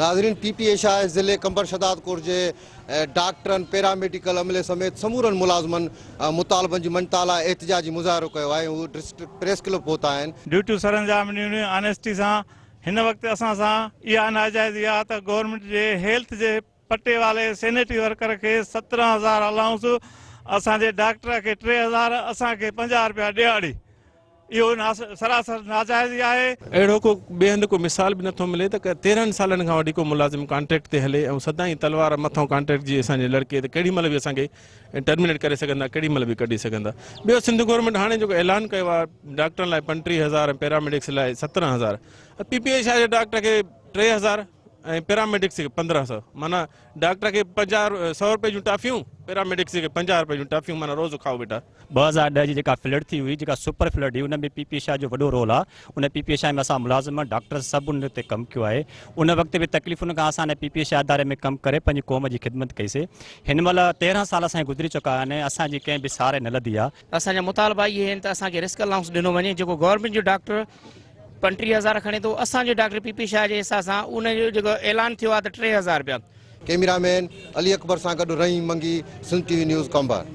ناظرين P P اي شاهه ضلعي قمبر شهدادڪوٽ جي ڊاڪٽرن، پيراميڊيڪل عملي سميت سمورن ملازمن مطالبن جي مڃتا لاء احتجاجي مظاهرو ڪيو آهي ۽ هو ڊسٽرڪٽ پريس ڪلب پهتا آهن. ڊيوٽيون سرانجام ڏنيون آنيسٽي سان هن وقت اسان سان اها ناجائزي آهي ته گورنمينٽ جي هيلٿ جي پٽيوالي سينيٽري ورڪر کي 17 هزار الائونس، اسان جي ڊاڪٽر کي 3000، اسان کي 50 رپيا ڏهاڙي، اهو سراسر ناجائزي آهي. اهڙو ڪو ٻئي هنڌ ڪو مثال به نٿو ملي ته 13 سالن کان وٺي ڪو ملازم ڪانٽريڪٽ تي هلي ۽ سدائين تلوار مٿان ڪانٽريڪٽ جي اسان جي لڙڪي ته ڪهڙي مهل به اسان کي ٽرمينيٽ ڪري سگهندا، ڪهڙي مهل به ڪڍي سگهندا. ٻيو سنڌ گورنمينٽ هاڻي جيڪو اعلان ڪيو آهي ڊاڪٽرن لاء 35 هزار ۽ پيراميڊڪس لاء 17 هزار، پي پي اي شاهه جي ڊاڪٽر کي 3000 ۽ پيراميڊڪس کي 1500، معنيٰ ڊاڪٽر کي 50 100 روپئي جون ٽافيون، پيراميڊڪس کي 50 روپئي جون ٽافيون، معنيٰ روز کائو ويٺا. 2010 جي جيڪا فلڊ ٿي هئي، جيڪا سپر فلڊ هئي، ان ۾ پي پي شاهه جو وڏو رول آهي. ان پي پي شاهه ۾ اسان ملازم، ڊاڪٽر سڀ ان تي ڪم ڪيو آهي. ان وقت به تڪليفن کان اسان پي پي شاهه اداري ۾ ڪم ڪري پنهنجي قوم جي خدمت ڪئي سي. هن مهل 13 سال اسان جا گذري چڪا آهن، اسان جي ڪنهن به سار نه لڌي آهي. اسان جا مطالبا اهي آهن ته اسان کي رسڪ الائونس ڏنو وڃي، جيڪو گورنمينٽ جو ڊاڪٽر 35 هزار کڻي ٿو، اسان جو ڊاڪٽر پي پي شاهه جي حساب سان ان جو جيڪو اعلان ٿيو آهي ته 3000 رپيا. ڪئميرا مين علي اڪبر سان گڏ Rahim Mangi, Sindh T V news, Qambar.